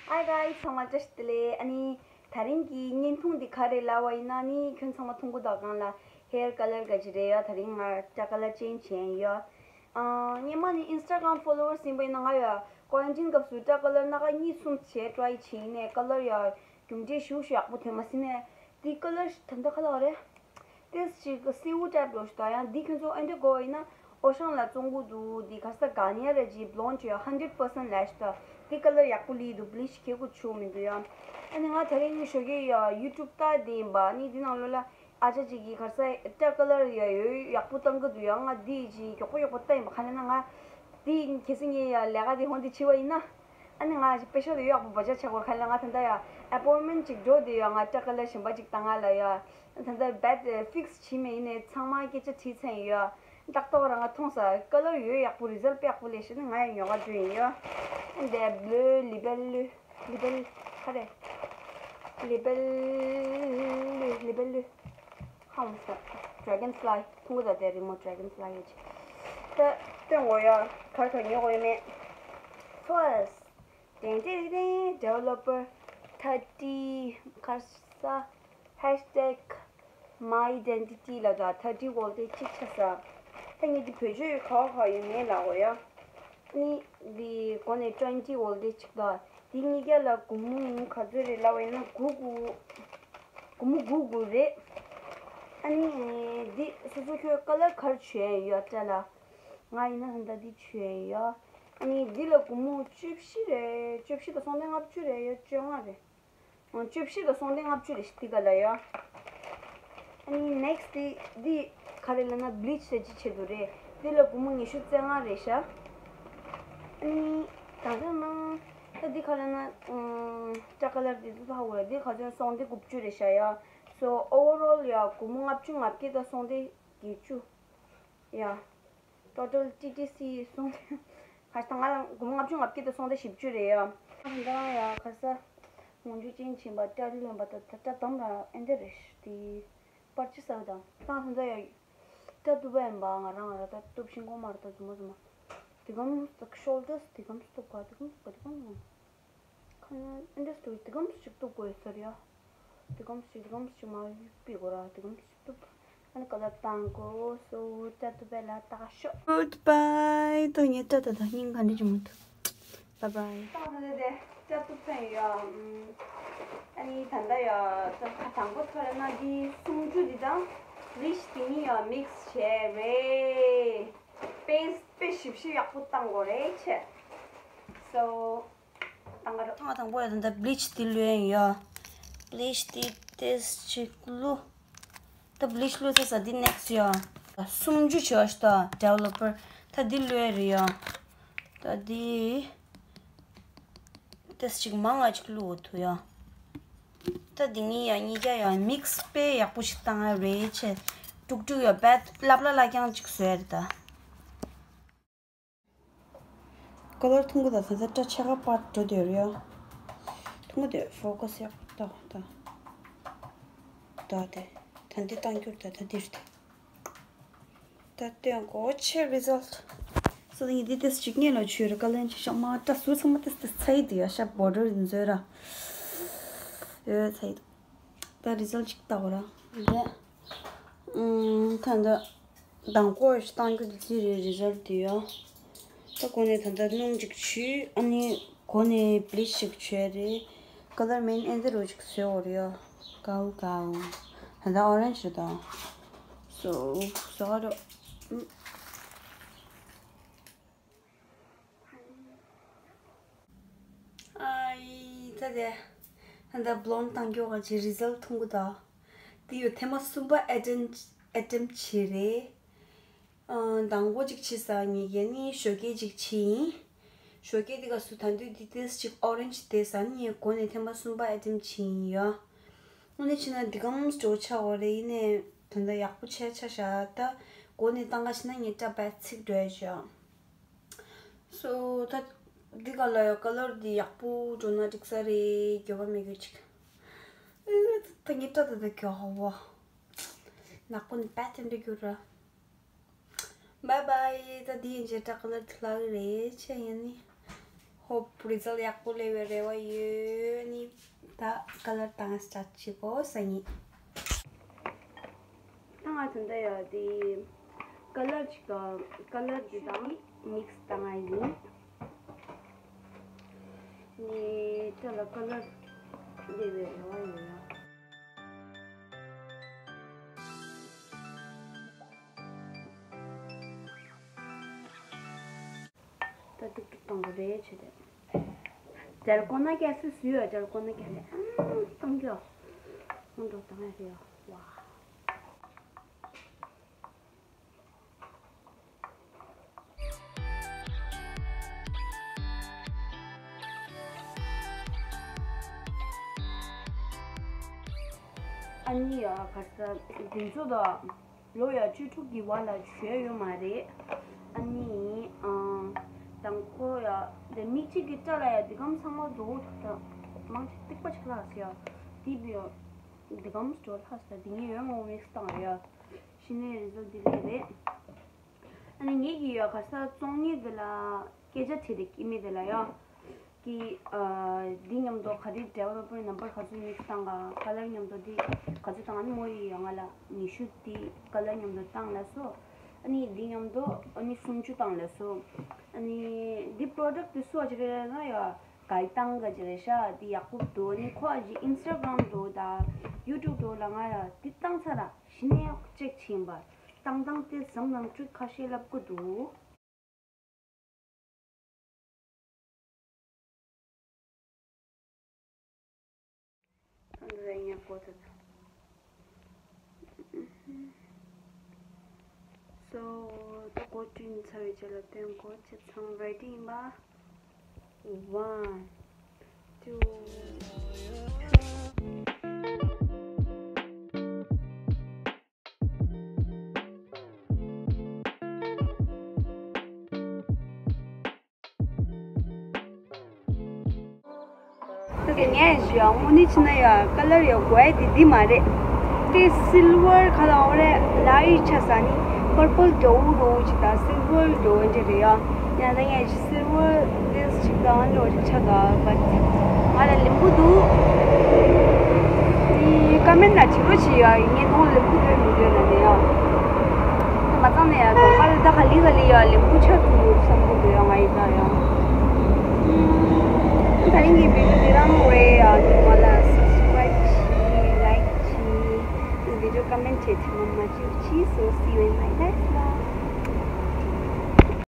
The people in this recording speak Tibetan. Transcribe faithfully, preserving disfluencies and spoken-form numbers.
Hi guys, ཚང་མ་བཀྲ་ཤིས་བདེ་ལེགས། ཨ་ནི་དེ་རིང་གི་བརྙན་ཐུང་འདི་ག་རེ་ལབ་པ་ཡིན་ན་ནི་ཁྱོད་ཚང་མ་མཐོང་གི་འདུག་སྒང་ལ་hair color ག་ཅི་རེད་ཡ། དེ་རིང་ང་སྐྲ་color change བྱས་ཡོད། ཨ་སྔོན་མ་ནི་Instagram followers ཡིན་པ་ཡིན་ན་ང་ཡ་quarantine སྐབས་སུ་སྐྲ་color སྣ་ཁ་གཉིས་གསུམ་བྱས་try བྱས་ནས་color ཡ་རྒྱུ་འབྲས་ཞེ་པོ་ཞིག་ཡག་པོ་ཐོན་མ་སོང་ནས། འདི་color ད་ལྟ་ག་ལ་བ་རེད། ཏེས་ཅིག་སེའུ་ཊའིབ་འགྲོ་ཞིག་ད་ཡང་འདི་ཁྱོད་ཚོ་ཨེ་འདྲ་དགོས་ཡིན་ན་ཨོ་ཤང་ལ་བཙོང་གི་འདུག་འདི་ག་ས་ག་ཉེ་ར་ཇི་བློན་ཆེ་ཡ་hundred percent lash ད་འདི་ཀ་ལར་ཡག་པོ་ལི་འདུག་བི་ལི་ཆི་ཁེ་གུ་ཆུ་མི་འདུག་ཡ། ཨ་ནི་ང་ད་རིང་ཞོགས་ཀས་ཡ་ཡུ་ཊུབ་ལྟ་དེ་ཡིན་པ་ནི་འདི་ནང་ལོ་ལ་ཨ་ཅག་ཅིག་གིས་ག་ས་སྐྲ་ཀ་ལར་ཡ་ཡོད་ཡག་པོ་བཏང་གི་འདུག་ཡ། ང་འདི་ཅི་མགྱོགས་པོ་མགྱོགས་པོ་ལྟ་ཡིན་པ་ག་ལ་ན་ང་འདི་གལ་སྲིད་ངས་ཡ་ལས་ཀ་དེ་ཧོན་དེ་བྱས་པ་ཡིན་ན། ཨ་ནི་ང་ཞིག་པེ་ཤལ་ཡོད་ཡག་པོ་བ་ཅག་ཆག་གོ་ཁ་ལ་ང་ད་ལྟ་ཡ་ཨེ་པོའིན་མེན་ཊི་ཅིག་འགྲོ་དེ་ཡ་ང་སྐྲ་ཀ་ལར་གཞན་པ་ཅིག་བཏང་ང་ལ་ཡ། ད་ལྟ་བེད་ཕིག་སི་བྱས་མེད་ཡིན་ནའི་ཚང་མ་སྐད་ཆ་དྲིས་ཚར་ཡིན་ཡ། ཏག་ཏག་རང་ང་མཐོང་ས་ཀ་ལར་ཡོད་ཡག་པོ་རི་ཛལ་ཊི་དཔེ་ཡག་པོ་ལས་ཤེས་ནི་ང་ཡ་ཉོ་ག་འགྲོ་ཡིན་ཡ། ཨ་འདི་བློ་ལི་བེ་ལུ་ལི་བེ་ལུ་ཁ་རེ་ལི་བེ་ལུ་ལི་བེ་ལུ། ཧང་སང་dragonfly མཐོང་གི་ད་དེ་རི་མོ་dragonfly ཡོད་ཅིག་ད་སྟོན་གོ་ཡ་གར་གར་ཉོ་གོ་ཡ་མེད། First ཏན་ཏན་ཏན་developer thirty ཁ་ས་hashtag my identity ལ་ད་thirty voltage གཅིག་ཆ་ས། ད་ངས་འདི་བེད་སྤྱོད་ག་བ་ག་ཡོད་མེད་ལ་གོ་ཡ། ནི་འདི་གོ་ནས་twenty voltage གཅིག་ད། འདི་གཉིས་ཀ་ལ་སྒོར་མོ་ག་ཚོད་རེད་ལབ་པ་ཡིན་ན་དགུ་དགུ། སྒོར་མོ་དགུ་དགུ་རེད། ཨ་ནི་འདི་སོ་སོ་ཁྱོད་ཀ་ལར་ག་རེ་བྱས་ཡོད་སྐྲ་ལ། ང་ཡིན་ན་ད་ལྟ་འདི་བྱས་ཡོད། ཨ་ནི་འདི་ལ་སྒོར་མོ་བཅུ་བཞི་རེད། བཅུ་བཞི་དང་སུམ་སྟོང་ལྔ་བཅུ་རེད་ཡ། བཅོ་ལྔ་རེད། ཨང་། བཅུ་བཞི་དང་སུམ་སྟོང་ལྔ་བཅུ་རེད་ཤི་ཏི་ག་ལ་ཡ། ཨ་ནི་next དེ་འདི་ག་རེ་ལབ་ན་བི་ལི་ཆི་ཟེར་གྱི་ཆེད་དུ་རེད། འདི་ལ་སྒོར་མོ་ཉི་ཤུ་རྩ་ལྔ་རེད་ཤག་ཨ་ནི་ད་ལྟ་ན་ད་འདི་ག་རེ་ན་ཨང་། སྐྲ་ཀ་ལར་འདི་ཚོ་ཧ་གོ་རེད། འདི་ག་ཚོད་སུམ་སྟོང་དགུ་བཅུ་རེད་ཤག་ཡ། So overall ཡ་སྒོར་མོ་ལྔ་བཅུ་ང་བརྒྱད་དང་སུམ་སྟོང་བརྒྱད་ཅུ་ཡ། Total T T C སོང་། ཁ་ས་ང་ལ་སྒོར་མོ་ལྔ་བཅུ་ང་བརྒྱད་དང་སུམ་སྟོང་བཞི་བཅུ་རེད་ཡ། ད་རང་ཡ་ཁ་ས་ངོ་འཇུ་ཅན་ཕྱིན་པ་སྐྲ་ལོན་པ་ད་ད་སྐྲ་དམ་ར་ཨེ་འདི་རེད་ཤི་ཏི། པར་ཅི་ཟ་དང་ཏང་ཧན་ད་ཡ། སྐྲ་གཏུབ་པ་ཡིན་པ་ང་རང་ང་ར་ད་གཏུབ་ཤིང་གོ་མ་ར་ད་རྫུན་མ་རྫུན་མ། དེ་གམ་ད་ཤོལ་ཌར་སི་དེ་གམ་སི་གཏུབ་ག་དེ་གམ་སི་ག་དེ་གམ་སི་ག། ཁ་ན་ཨིན་ཌ་སི་ཊི་རི་དེ་གམ་ཞིག་གཏུབ་དགོས་ཡོད་ས་རེད་ཡ། དེ་གམ་ཞིག་དེ་གམ་ཞིག་མ་ཡུག་པི་གོ་ར་དེ་གམ་ཞིག་གཏུབ། ཨ་ནི་ཀ་ལ་བཏང་གོ་སོ་ཏྲ་ཏུ་བེ་ལ་ཏག་ཤོ། Goodbye ཏོ་ཉེ་ཏྲ་ཏ་ཏ་སྙིང་ག་འདྲ་ཅི་མོ་ཏུ། Bye bye ཏག་ཏ་ཏ་ཏེ་ཏྲ་ཏུ་ཕན་ཡ། ཨ་ནི་ད་ལྟ་ཡ་ཏ་ཁ་དང་པོ་ཐོ་རེ་ན་འདི་སུམ་ཅུ་འདི་དང་རིཤ་དེ་གཉིས་ཡ་མིག་སི་བྱས་རེད། པེ་སི་པེ་ཞིབ་ཞིབ་ཡག་པོ་བཏང་དགོས་རེད་ཆེ། སོ། ཏང་ག་རོ། ཏང་ག་དང་པོ་ཡ་ད་ལྟ་བི་ལི་ཆི་འདི་ལོན་ཡ། བི་ལི་ཆི་འདི་ཏེས་ཅིག་བླུ། ད་བི་ལི་ཆི་བླུ་ཚར་ས་འདི་ནེག་སི་ཡ། སུམ་ཅུ་བྱས་ཤི་ད་ཌེ་ཝེ་ལོ་པར། ད་འདི་ལོན་རེད་ཡ། ད་འདི། ཏེས་ཅིག་མང་ང་ཅིག་བླུ་འོ་ཐུ་ཡ། ད་འདི་གཉིས་ཡ་གཉིས་ཀ་ཡ་མིག་སི་དཔེ་ཡག་པོ་ཞིག་བཏང་ཡ་རེད་ཆེ། དཀྲུག་དཀྲུག་ཡ་བད་ལབ་ལ་ལ་རྐྱང་ཅིག་བཟོས་རེད་ད། ཀ་ལར་མཐོང་གི་ད་ད་ད་སྐྲ་ཆེ་ཁ་པར་འགྲོ་དེ་རེད་ཡ། མཐོང་གི་དེ་ཕོ་ཀ་སི་ཡག་ད་ད། ད་དེ་ད་འདི་བཏང་རྒྱུར་ད་ད་འདིར་དེ། ད་སྟོན་གོ་ཆེ་རི་ཛལ་ཊི། སོ་ད་ངས་འདི་ཏེས་ཅིག་ངས་ལ་ཆུ་རེ་ཀ་ལན་ཆེ་ཤག་མ་སྐྲ་ཟུར་ཚང་མ་ཏེས་ཏེས་ཚ་ཡི་དེ་ཡ་ཤ་བོ་ཌར་འཛོལ་ར། ཡོད་ཚ་ཡི། ད་རི་ཛལ་ཊི་ཅིག་ལྟ་བ་ར། རེད། ཨུམ། ད་ད་དང་པོ་བཏང་རྒྱུ་དེ་ཅི་རེད་རི་ཛལ་ཊི་དེ་ཡ། ད་གོ་ནས་ད་ད་སྣུམ་ཅིག་བྱུས་ཨ་ནི་གོ་ནས་བི་ལི་ཆི་ཅིག་བྱས་རེད། ཀ་ལར་མིན་ཨེ་འདི་རུ་ཅིག་བཟོས་འོ་རེད་ཡ། གའུ་གའུ། ད་ད་ཨོ་རེན་ཇི་རེད་ད། སོ་སོ་ར། ཨའི་ད་དེ། ད་ལྟ་བི་ལོན་ཌི་བཏང་མགྱོགས་ག་ཅིག་རི་ཛལ་ཊི་མཐོང་གི་ད། དེ་ཡོད་ཐེངས་མ་གསུམ་པ་ཨེ་ཊེམ་ཊི་ཨེ་ཊེམ་ཊི་བྱས་རེད། ཨ་དང་པོ་གཅིག་བྱས་ས་གཉིས་ཀ་ནི་ཞོགས་ཀས་གཅིག་བྱས་ཡིན། ཞོགས་ཀས་དེ་ག་སུ་ད་དུས་དེ་ཏེས་ཅིག་ཨོ་རེན་ཇི་དེ་ས་ནི་ངས་གོ་ནས་ཐེངས་མ་གསུམ་པ་ཨེ་ཊེམ་ཊི་བྱས་ཡིན་ཡ། དངོས་གནས་བྱས་ན་འདི་གམ་སྤྲོ་ཆགས་འོ་རེད་ཡིན་ནས་ད་ལྟ་ཡག་པོ་བྱས་ཆ་ཤག་ད་གོ་ནས་བཏང་ག་བྱས་ན་ངས་སྐྲ་བད་ཚིག་འགྲོ་ཡ་ཅག་སོ་ད་འདི་ག་ལ་ཡ་ཀ་ལར་འདི་ཡག་པོ་འགྲོ་ན་འགྲིག་ས་རེད། འགྱོད་པ་མེད་གི་ཅིག་ད་ངའི་སྐྲ་ད་ད་གྱོ་ཧ་བོ། ནག་པོ་ནི་པད་ཐེན་འདྲ་གྱུར་ར། Bye bye ད་འདི་ཡིན་ཅེ་སྐྲ་ཀ་ལར་དེ་ལྷག་གི་རེད་ཆེ་ཡིན་ནི། Hope result ཡག་པོ་སླེབས་པའི་རེ་བ་ཡོད། ནི་ད་ཀ་ལར་བཏང་start བྱེད་དགོས་ས་ཡིན། ད་ང་ད་ལྟ་ཡ་དེ་ཀ་ལར་ཅིག་དང་ཀ་ལར་འདི་དང་མིག་སི་བཏང་ང་ཡིན། ནི་ད་ལ་ཀ་ལར་སླེབས་པའི་རེ་བ་ཡོད་ཡ། ད་ཏུག་ཏུག་གཏོང་གི་རེད་བྱས་ཏེ། ཇལ་ཀོ་ན་ཀྱ་སི་སུ་ཡོད། ཇལ་ཀོ་ན་ཀྱ་ལེ་ཨང་གཏོང་གྱོ། ཧོན་འགྲོ་བཏང་ཡ་རེད་ཡ། ཝ། ཨ་ནི་ཡ་ག་ས་དེ་ཚོ་དང་། ལོ་ཡ་བཅུ་དྲུག་གི་བར་ལ་བྱས་ཡོད་མ་རེད། ཨ་ནི་ཨང་། དང་ཁོ་ཡ་དེ་མིག་གཅིག་གི་སྐྲ་ལ་ཡ་འདི་གམ་ཚང་མ་རྡོ་ཐག་ཐག་མང་ཆེ་ཏིག་པ་ཆགས་ལ་ཟེར་ཡ། དེ་བི་ཡ་འདི་གམ་འགྲོ་ལྷ་ས་འདི་ངའི་ཡོད་མོ་མིག་སི་བཏང་ཡ། ཤི་ནས་རི་ཛལ་འདི་ལས་རེད། ཨ་ནི་ངེད་ཀྱི་ཡ་ག་ས་བཙོང་ཉེ་དེ་ལ་སྐད་ཆ་དྲིས་ཏེ་ཀི་མེད་དེ་ལ་ཡ། ཀྱི་ཨ། འདི་མཉམ་དུ་ག་རེ་developer number ག་ཚོད་མིག་སི་བཏང་ག་ཀ་ལར་མཉམ་དུ་འདི་ག་ཚོད་བཏང་ཨ་ནི་མོ་ཡི་ཡ་ང་ལ་ཉི་ཤུ་འདི་ཀ་ལར་མཉམ་དུ་བཏང་ལ་སོ། ཨ་ནི་འདི་མཉམ་དུ་ཨ་ནི་སུམ་ཅུ་བཏང་ལ་སོ། ཨ་ནི་འདི་product འདི་སུ་ཨ་ཅི་རེད་ན་ཡ་ག་ཡི་བཏང་ག་ཅི་རེད་ཤ་འདི་ཡག་པོ་འདུག་ཨ་ནི་ཁོ་ཨ་ཅི་Instagram འདུག་ད་YouTube འདུག་ལ་ང་ཡ་འདི་བཏང་ཚར་ར་གཞི་ནས་ཅེག་ཕྱིན་པ་བཏང་བཏང་དེ་ཟམ་ནང་ཅུད་ཁ་ཤས་ལབ་གི་འདུག So, the go to in Savage Latin go to some writing ba. One, two, three. ད་དེ་ངས་ཞུ་ཡ་དངོས་གནས་བྱས་ན་ཡ་ཀ་ལར་ཡ་དགོས་ཡ་དེ་འདི་མ་རེད། དེ་སིལ་ཝར་ཁ་ལ་འོ་རེད་ལའི་ཆ་ས་ནི་པར་པལ་འདྲ་བོ་འདྲ་བོ་ཅིག་དང་སིལ་ཝར་འདྲ་བོ་འདྲ་རེད་ཡ། ཡང་ད་ངས་སིལ་ཝར་དེ་ཅིག་དང་འདྲ་བོ་ཅིག་ཆ་ད་བ། ང་ལ་ལེན་གི་འདུག་དེ་ཀ་མེན་ན་བྱེད་རོགས་བྱེད་ཡ། ངས་ཐོང་ལེན་གི་ཡོད་མི་ཡོད་ལ་ནི་ཡ། མ་ཚང་ནས་ཡང་དོ་པ་ལ་ད་ག་ལི་ག་ལི་ཡ་ལེགས་པོ་ཆགས་ཐུབ་བསམ་གྱི་འདུག་ཡ། ང་ཡི་ད་ཡང་། ད་རིང་གི་བི་ཌིའོ་འདི་རང་རེད་ཡ། ང་ལ་subscribe བྱེད། like བྱེད། video comment བྱེད། ཐུབ་མ་མ་བྱེད་ཕྱིས་སུ། See you